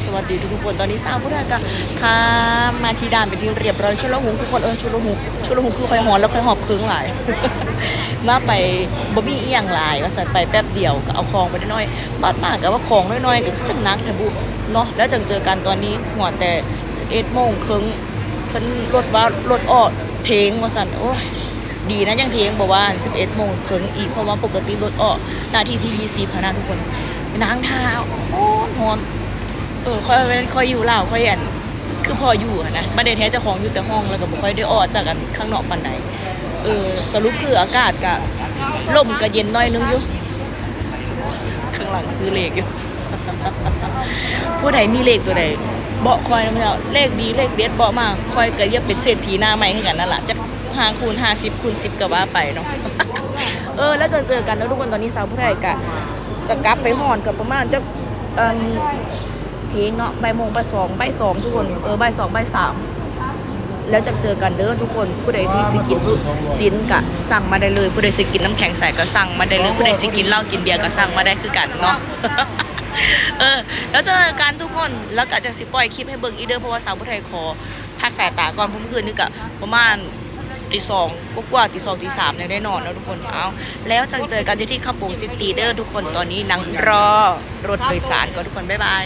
ສະຫວັດດີທຸກໆຄົນ. ຕອນນີ້ສາວຜູ້ໄທກໍຂ້າມມາທີ່ດ່ານເປັນທີ່ຮຽບຮ້ອຍ. ຊຸນລະຫຸກທຸກຄົນເອີຍ, ຊຸນລະຫຸກ, ຊຸນລະຫຸກຄືຂ້ອຍຮ້ອນ ແລ້ວຂ້ອຍຫອບເຄິ່ງຫຼາຍ. ມາໄປບໍ່ມີອີ່ຫຍັງຫຼາຍວ່າຊັ້ນ, ໄປແປັບດຽວກໍເອົາຂອງໄປໜ້ອຍໆ, ບາດມາກໍວ່າຂອງນ້ອຍໆກໍຄືຈັ່ງໜັກແທ້ບຸເນາະ. ແລ້ວຈັ່ງເຈີກັນຕອນນີ້ ຫົວແຕ່ສິບເອັດໂມງເຄິ່ງ ເພິ່ນລົດວ່າລົດອອກເທັງວ່າຊັ້ນ. ໂອ້ຍ ດີນະຍັງເທັງ ບໍ່ວ່າສິບເອັດໂມງເຄິ່ງອີກ, ເພາະວ່າປົກກະຕິລົດອອກນາທີທີຊາວຫ້ານະທຸກຄົນ. ໄປນັ່ງຖ້າ ຮ້ອນໆ. ເອີ ຂ້ອຍ ຂ້ອຍຢູ່ລາວ ຂ້ອຍ ອັນ ຄືພໍຢູ່ຫັ້ນນະ, ບາດແທ້ໆເຈົ້າຂອງຢູ່ແຕ່ຫ້ອງ ແລ້ວກໍບໍ່ຄ່ອຍໄດ້ອອກຈາກ ອັນ ຂ້າງນອກປານໃດ. ເອີ ສະຫຼຸບຄືອາກາດກະ ລົມກະເຢັນໜ້ອຍໜຶ່ງຢູ່. ຂ້າງຫຼັງຊື້ເລກຢູ່. ຜູ້ໃດມີເລກຕົວໃດ ບອກຂ້ອຍນຳເຈົ້າ, ເລກດີເລກເດັດບອກມາ, ຂ້ອຍກໍຢາກເປັນເສດຖີໜ້າໃໝ່ຄືກັນນັ້ນລະ, ຈັກຫ້າຄູນຫ້າສິບຄູນສິບກໍວ່າໄປເນາະ. ເອີ ແລ້ວເຈີກັນເດີທຸກຄົນ. ຕອນນີ້ສາວຜູ້ໄທກະຈະກັບໄປຮອດກໍປະມານຈັກ ເອີ່ມ ເທີ່ຍງເນາະ, ບ່າຍໂມງ ບ່າຍສອງ ບ່າຍສອງທຸກຄົນ, ເອີ ບ່າຍສອງ ບ່າຍສາມ. ແລ້ວຈະເຈີກັນເດີທຸກຄົນ. ຜູ້ໃດທີ່ຊິກິນລູກຊີ້ນກະສັ່ງມາໄດ້ເລີຍ, ຜູ້ໃດຊິກິນນ້ຳແຂງໃສກໍສັ່ງມາໄດ້ເລີຍ, ຜູ້ໃດຊິກິນເຫຼົ້າກິນເບຍກໍສັ່ງມາໄດ້ຄືກັນເນາະ. ເອີ ແລ້ວເຈີກັນທຸກຄົນ. ແລ້ວກໍຈັ່ງຊິປ່ອຍຄລິບໃຫ້ເບິ່ງອີກເດີ, ເພາະວ່າສາວຜູ້ໄທຂໍພັກສາຍຕາກ່ອນ, ເພາະມື້ຄືນນີ້ກໍປະມານຕີສອງກວ່າໆ ຕີສອງ ຕີສາມ ຍັງໄດ້ນອນເນາະທຸກຄົນ. ເອົາ ແລ້ວຈັ່ງເຈີກັນຢູ່ທີ່ເຂົ້າໂປງຊິຕີເດີທຸກຄົນ. ຕອນນີ້ນັ່ງລໍລົດໂດຍສານກ່ອນທຸກຄົນ. ບາຍບາຍ.